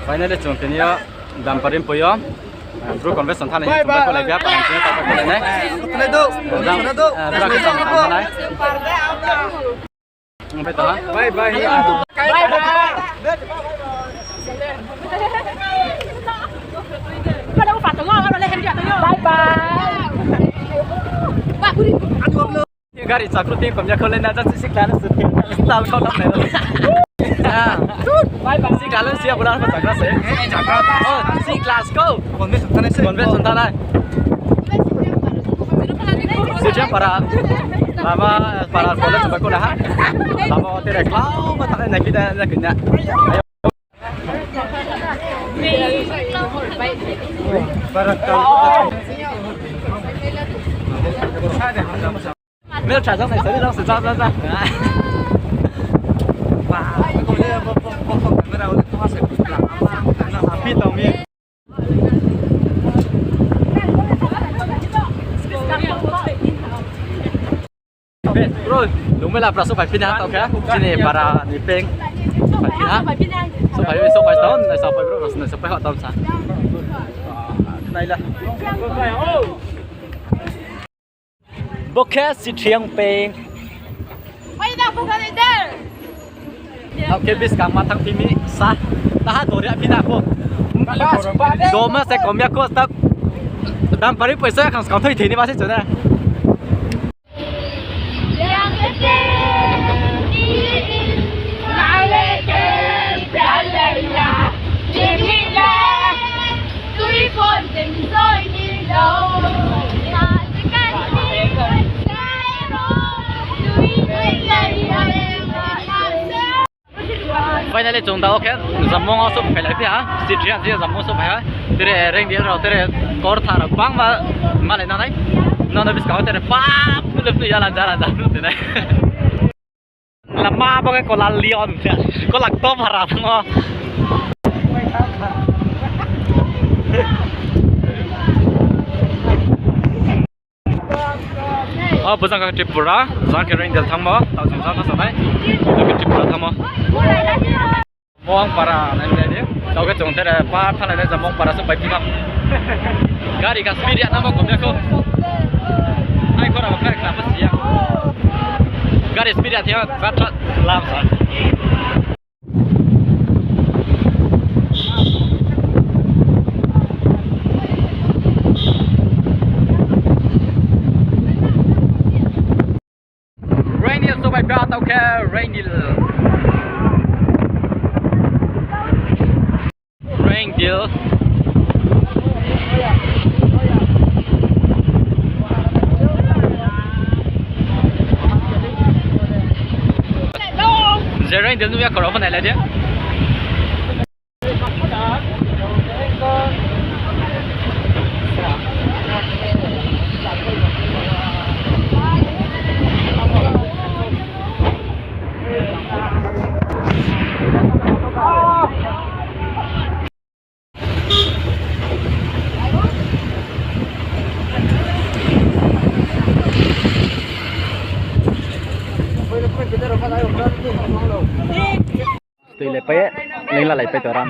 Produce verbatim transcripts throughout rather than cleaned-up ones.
Finally, chung tini yo Dampari poi yo, eh, Bru convention thani, chung bai kholai phi ha, parang chung bai kholai nai. Dam, eh, Bru convention thani. Bye bye. Bye bye. Gari chakru ting kom ya kholai na, just sikla no sut ke. Sikla kau tak nai. Bye bye. Sikla lo sia bulan apa chakra se? Oh, sikla sko. Convention thanai. Convention thanai. Sijang para, lama para college ba kona ha. Lama tere klau ba tak nai kita na kena. Mel cha jang nai sari jang se jang jang jang. Api tong mi. Bro, lungmela pra so phai phina ha tau khe, chini para ni peng. Phai phina. So phai, so phai ton, so phai bro, so phai ha ton sa. Naila. Bo khe Sithiang peng. Oi, da, bo khe leader. Tau khe buskang ma thang phi mi sa. Taha doria phi na ko. Doma se kom ya ko stap. Dampari poisa khang skang thoi thini ma se chuna. Finally, chung da o khe, jamung o souh phailai phi ha, Sithiang si jamung souh phai ha, tere rengdi rao, tere kortha rao, bangma malai nanai, nono buskang o tere pap, pulip ni yala jala jala tinai. Lama bo khe kola lion, kola kto phara thango. O, bo jang khe Tripura, jang khe Rengdel thanngmo, tao jang jang no sanai, jang khe Tripura thanngmo. Mong para nai nai di, tao khe chung tere pa thanglai nai jang Mong para souh pai phi thanng. Gari ka speed ya namo kom ya kho. Ai khora ba kha kha pa siya. Gari speed ya thia ba tra lam sa. Rengdel souh pai phi tau khe Rengdel. Rengdel. Je Rengdel nuh ya khorao pho nailai di. Tui le pai, nung la lai pai to ram.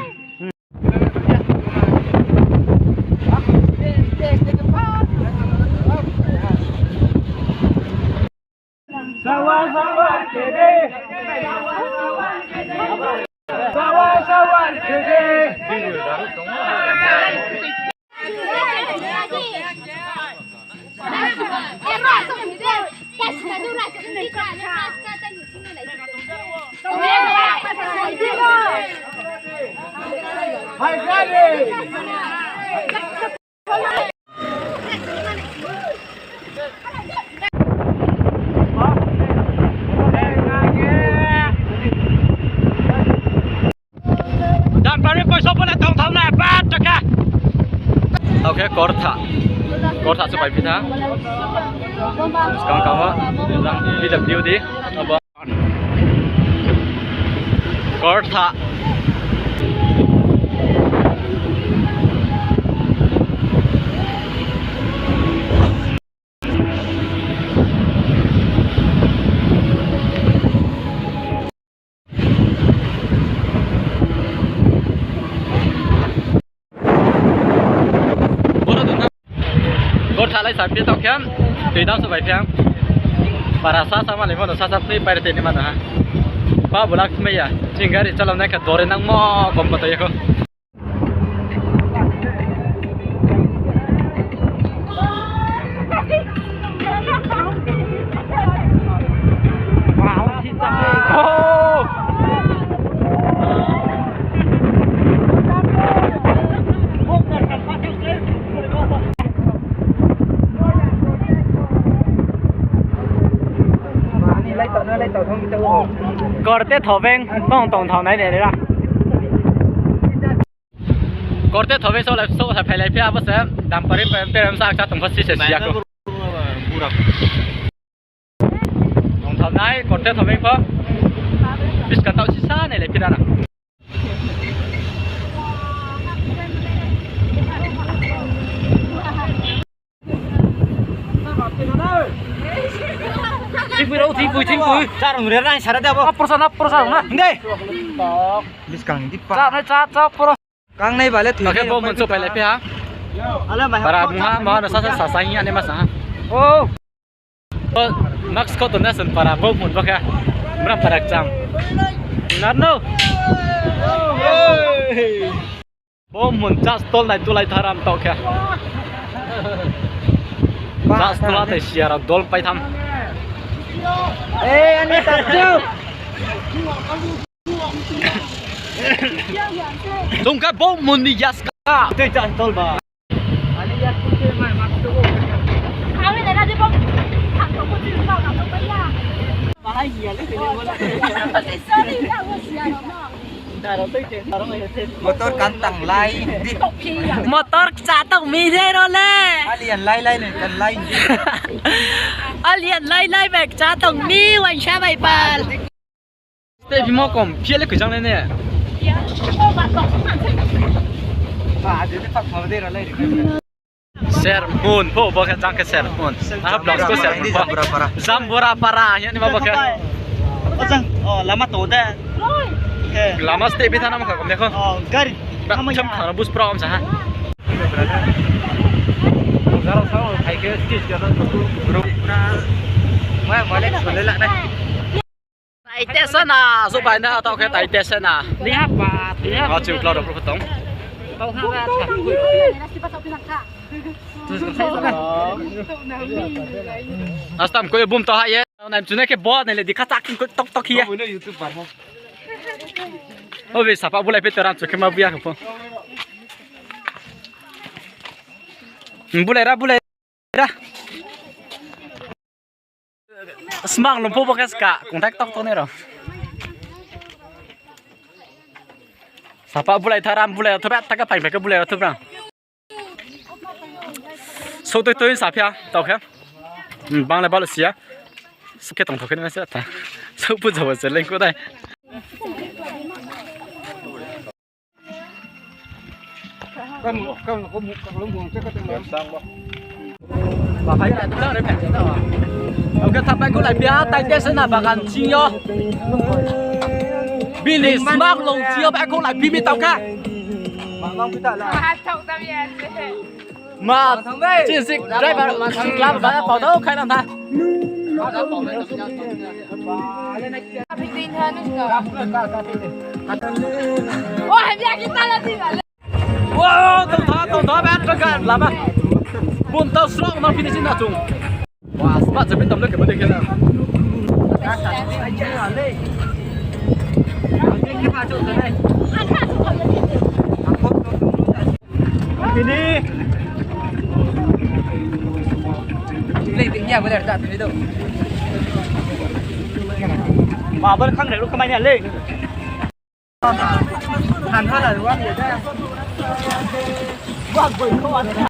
Dampari poisa pho na tong thang na, bat chakha. Tao khe Kortha. Kortha souh pai phi tha. Skang kamo, jang P W D. Abo. Kortha. Alai sa phi tong khe, tui dam so bai phi. Para sa sa ma le mo no sa sa tui pai re tini ma no ha. Ba bulak tmai ya. Ching gari chalao nai khe dore nang mo kom pa to ya ko. Korte thobeng tong tong thao nai de ra. Korte thobeng so lai so sa phailai phi abo se dam pari pari terem sa akcha tong pho si se siya ko. Tong thao nai korte thobeng pho. Piska tao si sa nai lai phi ra na. Thingpui rao, thingpui, thingpui. Chá rung re nai sara de abo. Apor sa na, apor sa rung na. Hing de. Biskang di pa. Chá nai chá, chá apor. Kang nai bale thoi. Oke, bo mun so phailai phi ha. Para bung ha, ma no sa sa sa sa hing ani ma sa ha. Oh. Max ko to na san para bo mun bo kha. Mram para cham. Nar no. Bo mun chá stol nai tulai tharam tau kha. Chá stol a te siara dol pai tham. Eh, ani ta chu. Tungka bo mun ni yaska. Tei chá stol ba. Motor kan tang lai. Motor chá tong mi se ro le. Alien lai lai ne kan lai. Alien lai lai bek chá tong mi wan sa bai pal. Step bimo kom, phi le kujang le ne. Sermon pho bo khe jang khe Sermon. Ah, blog ko Sermon pho. Jambura para. Jambura para, ya ni ma bo khe. Ojang, oh, lama to de. Lama step bi thana ma kha kom dekho. Oh, gari. Ba, cham khana bus pro am sa ha. Jaro sao khai khe stage ka na group. Mai mai le sole la nai. Tai te sana, so bai na, tau khe tai te sana. Lihat, Pak, lihat. Oh, ciu klau dok tong. Tau ha, ha, ha. Astam ko bum tau ha ye. Nam chune ke bo nai le di kha chak tok tok ye. Obe sapa bulai pe toran chukhe ma buya kho. Bulai ra, bulai ra. Smang lum pho bo khe ska, kongthai tok tok nai rao. Sapa bulai tharam bulai rao thoba, taka phai phai khe bulai rao thoba. Sotoi toi sa phia, tau khe. Hmm, bang le balo siya. Sukhe tong thokhe nai se ta. Sokpu jabo se lengko dai. Oke, thapai kho lai phi ha, tai te sana bagan sing yo. Bini smak long sing yo, bai kho lai phi mi tau kha. Ma, chin sik driver, ma sik lam ba pau tau khai lam tha. Wow, tong tha, tong tha, ba tong kha lama. Bun tau srok ma finishing na chung. Wah, smart je pin tam le ke bade kena. Ini. Ini tinggi apa dah tak tu itu. Wah, bar khang dah lu kemana le? Han hala lu wang ya dah. Wah, goi kau ada.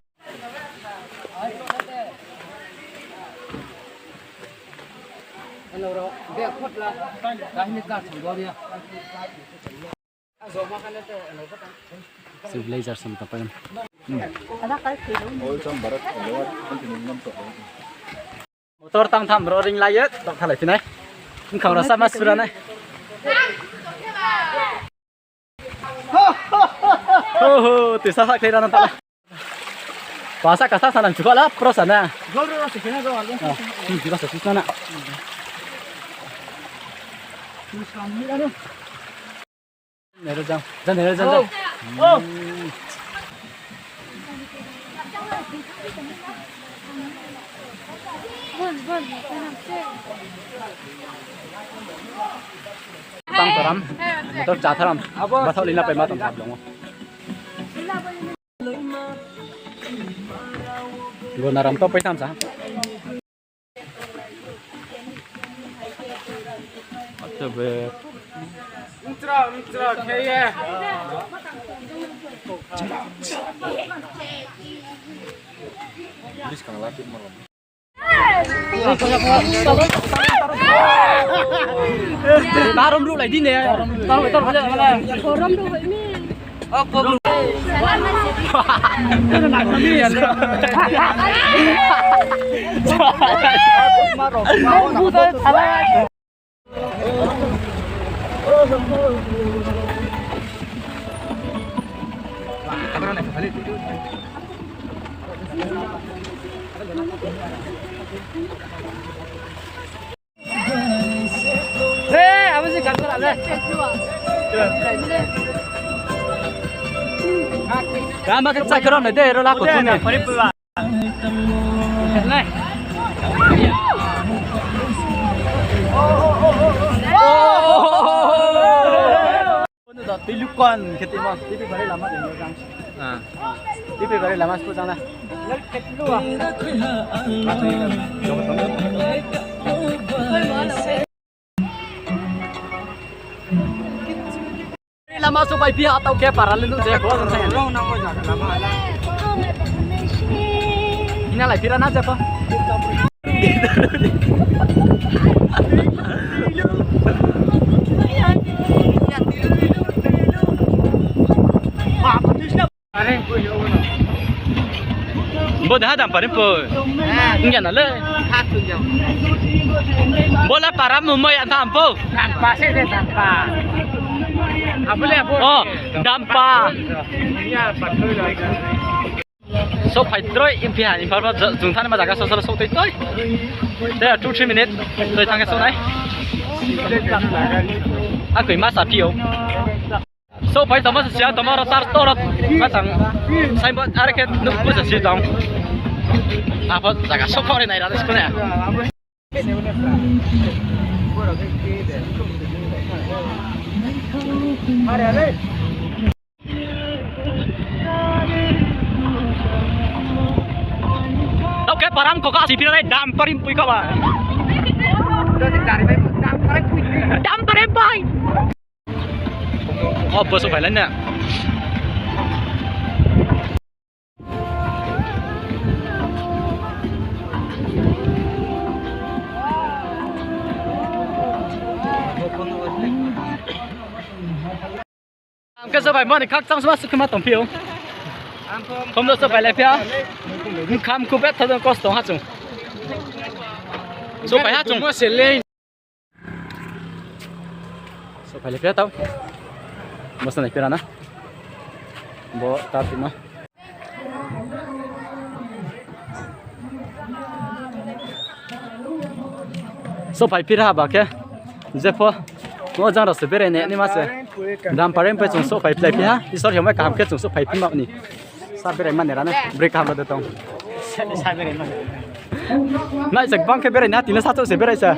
Civilization ta pai. Motor tang tham ro ring lai ye, tang thalai phi nai. Bkhang rao sa ma sura nai. Ho ho, tisa sa khlai ra na ta. Pasa kasa sana chukha la, pro sana. Jol ro se kena do, ah. Hmm, jol se kena na. Nero jang, jang, nero jang, jang. Oh. Tang taram, motor cha tharam. Bathok lina pai ma tong thap longo. Gonaram to pai tham sa. Acha be. Mtra, mtra, kheye. Buskang la tip marom. Tarom ruh lai di ne. Tarom ruh lai di ne. He, abo se kan kora le. Rama ke chai kora nai de, ro la ko tu ne. Tui lukon khe timo, tui bari lama de jang. Ah. Tui bari lama spo jang na. Lama sophaiphi ha, tau khe para le nuh je ko jang thai. Wrong number jaga lama ala. Ina lai pira na je ko. Bo de ha dam parim po. Nggya na le. Bo la para mumoi antham po. Dampa se de dampa. Abo le abo. Oh, dampa. Sophaitoi, imphi ha, imphi ha, chung thani ma jaga sosol soktoi toi. Te two three minute toi thang khe sonai. Akoi ma sa phi ou. Sophai tongmo se siya tongmo ro tar to ro ma tang. Signboard are khe nuh bo se si tong. Apho jaga sokhore nai ra de skone. Oke, param kok asi pira nai dam parim pui kaba. Dam parim pai. Oh, bo sophailai na. Ang khe sophaimo ni khakchang sma sukhe ma tongphi ou. Thom do sophailai phi ha. Kham khu bet tha kosto ha chung. Sophai ha chung. Sophailai phi ha tau. Bo sa nai phi ra na. Bo ta ti ma. Sophai phi ra ba khe. Jepho. Mo jang rao se berai nai ni ma se. Dam parim pai chung sophai phlai phi ha. Isor hiamai kaham khe chung sophai phi ma ni. Sa berai mani ra na. Brei kaham rao de tong. Nai se gbang khe berai na tini sa chouh se berai sa.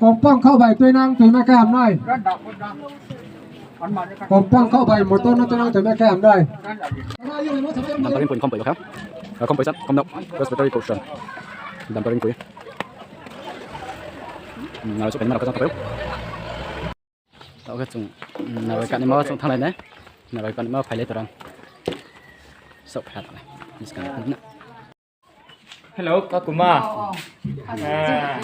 Kompang khaoh bai tuinang tuima khe hamnai. Kompang khaoh bai motor no tuinang tuima khe hamnai. Dam parim poi khom poi kha. Khom poi sa, khom no. Respiratory portion. Dam parim poi. Hmm, naro chouh pai ni ma rao khe jang khapai ou. Tao khe chung, hmm, naro kani ma chung thannglai nai. Naro kani ma phailai torang. Sok phai ha thanglai. Miskang na. Hello, kakuma. Oh, oh. Ah.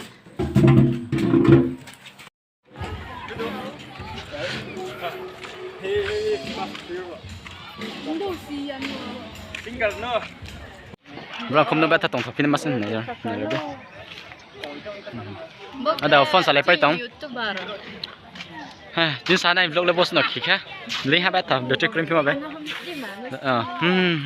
Single no. Bro, khum no betha tongthoh phini ma se nai ya, nai ya de. Ada phone salai pai tong. YouTuber. Chini sanai vlog le bo sno khe kha. Lei ha bai tha, battery kroi phi ma bai. Ah, hmm.